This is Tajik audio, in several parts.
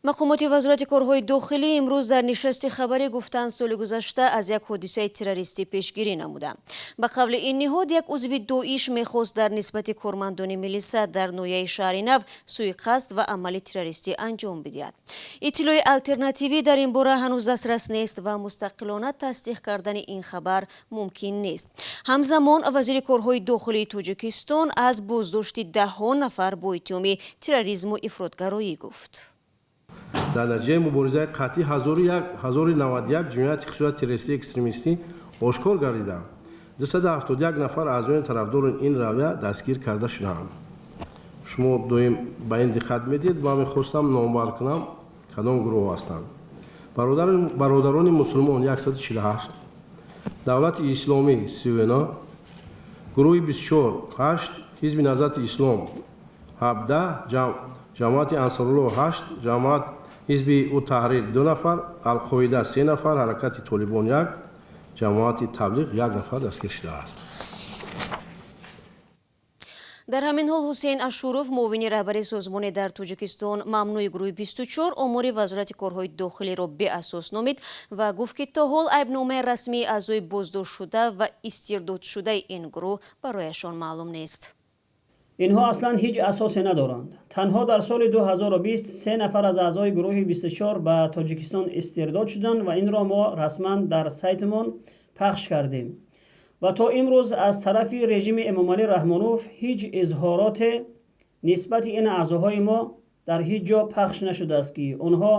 Мақомоти Вазорати корҳои дохилӣ имрӯз дар нишасти хабарӣ гуфтанд, соли гузашта аз як ҳодисаи террористӣ пешгирӣ намуданд. Ба қавли ин ниҳод, як узви Доиш мехост дар нисбати кормандони милиса дар ноҳияи Шаҳри Нав суиқасд ва амали террористӣ анҷом бидиҳад. Иттилои алтернативӣ дар ин бора ҳанӯз дастрас нест ва мустақилона тасдиқ кардани ин хабар мумкин нест. Ҳамзамон вазири корҳои дохилии Тоҷикистон аз боздошти даҳҳо нафар бо иттиҳоми терроризму ифротгароӣ гуфт. Дар натиҷаи муборизаи қатъӣ 1091 ҷинояти хусусияти террористӣ, экстремистӣ ошкор гардиданд. 271 нафар аъзоёни тарафдори ин равия дастгир карда шудаанд. Шумо доим ба ин диққат медиҳед. Ман мехостам номбар кунам, кадом гурӯҳ ҳастанд. Бародарони мусулмон 148, Давлати исломӣ 39, гурӯҳи 24 8, Ҳизби Наҳзати Ислом 17, Ҷамоати Ансорулло 8, ҷамоат Ҳизби ут Таҳрир ду нафар, Алқоида се нафар, Ҳаракати Толибон як, Ҷамоати Таблиғ як нафар дастгир шудааст. Дар ҳамин ҳол Ҳусейн Ашуров, муовини раҳбари созмони дар Тоҷикистон мамнӯи гурӯҳи 24, омори Вазорати корҳои дохилиро беасос номид ва гуфт, ки то ҳол айбномаи расмии аъзои боздоштшуда ва истирдодшудаи ин гурӯҳ барояшон маълум нест. Инҳо аслан ҳеҷ асосе надоранд. Танҳо дар соли 2020 се нафар аз аъзои гурӯҳи 24 ба Тоҷикистон истирдод шуданд ва инро мо расман дар сайтамон пахш кардем. Ва то имрӯз аз тарафи режими Эмомалӣ Раҳмонов ҳеҷ изҳороте нисбати ин аъзоҳои мо дар ҳеҷ ҷо пахш нашудааст, ки онҳо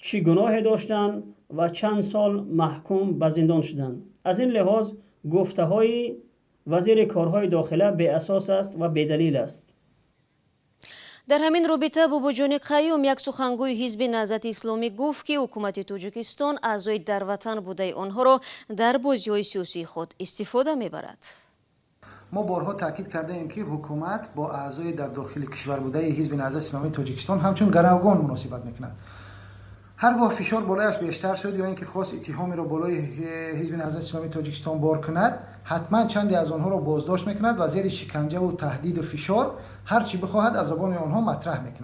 чӣ гуноҳе доштанд ва чанд сол маҳкум ба зиндон шуданд. Аз ин лиҳоз гуфтаҳои вазири корҳои дохила беасос аст ва бедалил аст. Дар ҳамин робита Бобоҷони Қаюм, як сухангӯи Ҳизби Наҳзати Исломӣ, гуфт, ки ҳукумати Тоҷикистон аъзои дар ватан будаи онҳоро дар бозиҳои сиёсии худ истифода мебарад. Мо борҳо таъкид кардаем, ки ҳукумат бо аъзои дар дохили кишвар будаи Ҳизби Наҳзати Исломии Тоҷикистон ҳамчун гаравгон муносибат мекунад. Ҳар гоҳ фишор болояш бештар шуд ё ин ки хост иттиҳомеро болои Ҳизби Наҳзати Исломии Тоҷикистон бор кунад, ҳатман чанде аз онҳоро боздошт мекунад ва зери шиканҷаву таҳдиду фишор ҳар чӣ бихоҳад, аз забони онҳо матраҳ мекунад.